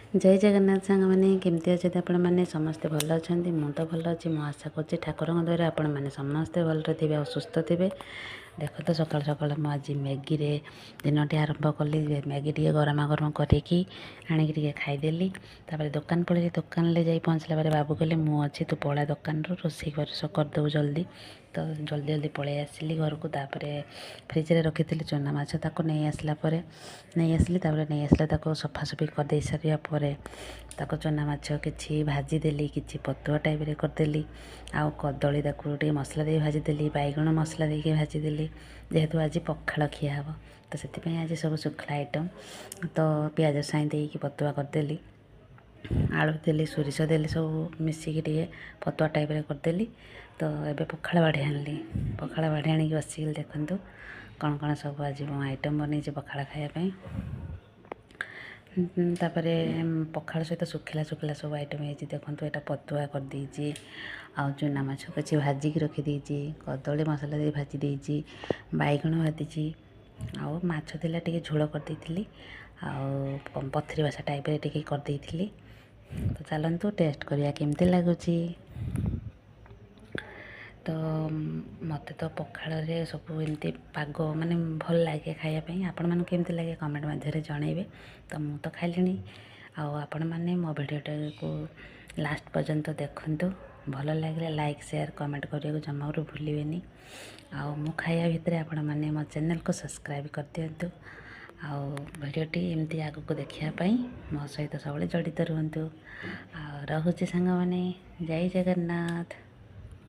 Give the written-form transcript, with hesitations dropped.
ଜୟ ଜଗନ୍ନାଥ ସାଙ୍ଗମାନେ, କେମିତି ଅଛନ୍ତି ଆପଣମାନେ? ସମସ୍ତେ ଭଲ ଅଛନ୍ତି? ମୁଁ ତ ଭଲ ଅଛି। ମୁଁ ଆଶା କରୁଛି ଠାକୁରଙ୍କ ଦୟାରୁ ଆପଣମାନେ ସମସ୍ତେ ଭଲରେ ଥିବେ ଆଉ ସୁସ୍ଥ ଥିବେ। ଦେଖନ୍ତୁ, ସକାଳୁ ସକାଳୁ ମୁଁ ଆଜି ମ୍ୟାଗିରେ ଦିନଟି ଆରମ୍ଭ କଲି। ମ୍ୟାଗି ଟିକେ ଗରମା ଗରମ କରିକି ଆଣିକି ଟିକେ ଖାଇଦେଲି। ତାପରେ ଦୋକାନ ପଳେଇଲି। ଦୋକାନରେ ଯାଇ ପହଞ୍ଚିଲା ପରେ ବାବୁ କହିଲେ, ମୁଁ ଅଛି, ତୁ ପଳା ଦୋକାନରୁ, ରୋଷେଇ କରିଦେବୁ ଜଲ୍ଦି। ତ ଜଲ୍ଦି ଜଲ୍ଦି ପଳେଇ ଆସିଲି ଘରକୁ। ତାପରେ ଫ୍ରିଜରେ ରଖିଥିଲି ଚୁନା ମାଛ, ତାକୁ ନେଇ ଆସିଲା ପରେ ନେଇ ଆସିଲି। ତାପରେ ନେଇ ଆସିଲା, ତାକୁ ସଫାସଫି କରିଦେଇ ସାରିବା ପରେ ତାକୁ ଚୁନା ମାଛ କିଛି ଭାଜିଦେଲି, କିଛି ପତୁଆ ଟାଇପ୍ରେ କରିଦେଲି। ଆଉ କଦଳୀ ତାକୁ ଟିକେ ମସଲା ଦେଇ ଭାଜିଦେଲି, ବାଇଗଣ ମସଲା ଦେଇକି ଭାଜିଦେଲି। ଯେହେତୁ ଆଜି ପଖାଳ ଖିଆ ହେବ, ତ ସେଥିପାଇଁ ଆଜି ସବୁ ଶୁଖିଲା ଆଇଟମ୍। ତ ପିଆଜ ସାଇଁ ଦେଇକି ପତୁଆ କରିଦେଲି, ଆଳୁ ଦେଲି, ସୋରିଷ ଦେଲି, ସବୁ ମିଶିକି ଟିକେ ପତୁଆ ଟାଇପ୍ରେ କରିଦେଲି। ତ ଏବେ ପଖାଳ ବାଢ଼ି ଆଣିଲି। ପଖାଳ ବାଢ଼ି ଆଣିକି ବସିଗଲି। ଦେଖନ୍ତୁ କ'ଣ କ'ଣ ସବୁ ଆଜି ମୁଁ ଆଇଟମ୍ ବନେଇଛି ପଖାଳ ଖାଇବା ପାଇଁ। ତାପରେ ପଖାଳ ସହିତ ଶୁଖିଲା ଶୁଖିଲା ସବୁ ଆଇଟମ୍ ହେଇଛି। ଦେଖନ୍ତୁ, ଏଇଟା ପତୁଆ କରିଦେଇଛି, ଆଉ ଚୁନା ମାଛ କିଛି ଭାଜିକି ରଖିଦେଇଛି, କଦଳୀ ମସଲା ଦେଇ ଭାଜି ଦେଇଛି, ବାଇଗଣ ଭାଜିଛି, ଆଉ ମାଛ ଥିଲା ଟିକେ ଝୋଳ କରିଦେଇଥିଲି, ଆଉ ପଥରି ବାସା ଟାଇପ୍ରେ ଟିକେ କରିଦେଇଥିଲି। ତ ଚାଲନ୍ତୁ ଟେଷ୍ଟ କରିବା କେମିତି ଲାଗୁଛି। ତ ମୋତେ ତ ପଖାଳରେ ସବୁ ଏମିତି ପାଗ ମାନେ ଭଲ ଲାଗେ ଖାଇବା ପାଇଁ। ଆପଣମାନଙ୍କୁ କେମିତି ଲାଗେ କମେଣ୍ଟ ମାଧ୍ୟମରେ ଜଣାଇବେ। ତ ମୁଁ ତ ଖାଇଲିଣି, ଆଉ ଆପଣମାନେ ମୋ ଭିଡ଼ିଓଟାକୁ ଲାଷ୍ଟ ପର୍ଯ୍ୟନ୍ତ ଦେଖନ୍ତୁ। ଭଲ ଲାଗିଲେ ଲାଇକ୍, ସେୟାର, କମେଣ୍ଟ କରିବାକୁ ଜମାରୁ ଭୁଲିବେନି। ଆଉ ମୁଁ ଖାଇବା ଭିତରେ ଆପଣମାନେ ମୋ ଚ୍ୟାନେଲକୁ ସବସ୍କ୍ରାଇବ୍ କରିଦିଅନ୍ତୁ, ଆଉ ଭିଡ଼ିଓଟି ଏମିତି ଆଗକୁ ଦେଖିବା ପାଇଁ ମୋ ସହିତ ସବୁବେଳେ ଜଡ଼ିତ ରୁହନ୍ତୁ। ଆଉ ରହୁଛି ସାଙ୍ଗମାନେ, ଜୟ ଜଗନ୍ନାଥ।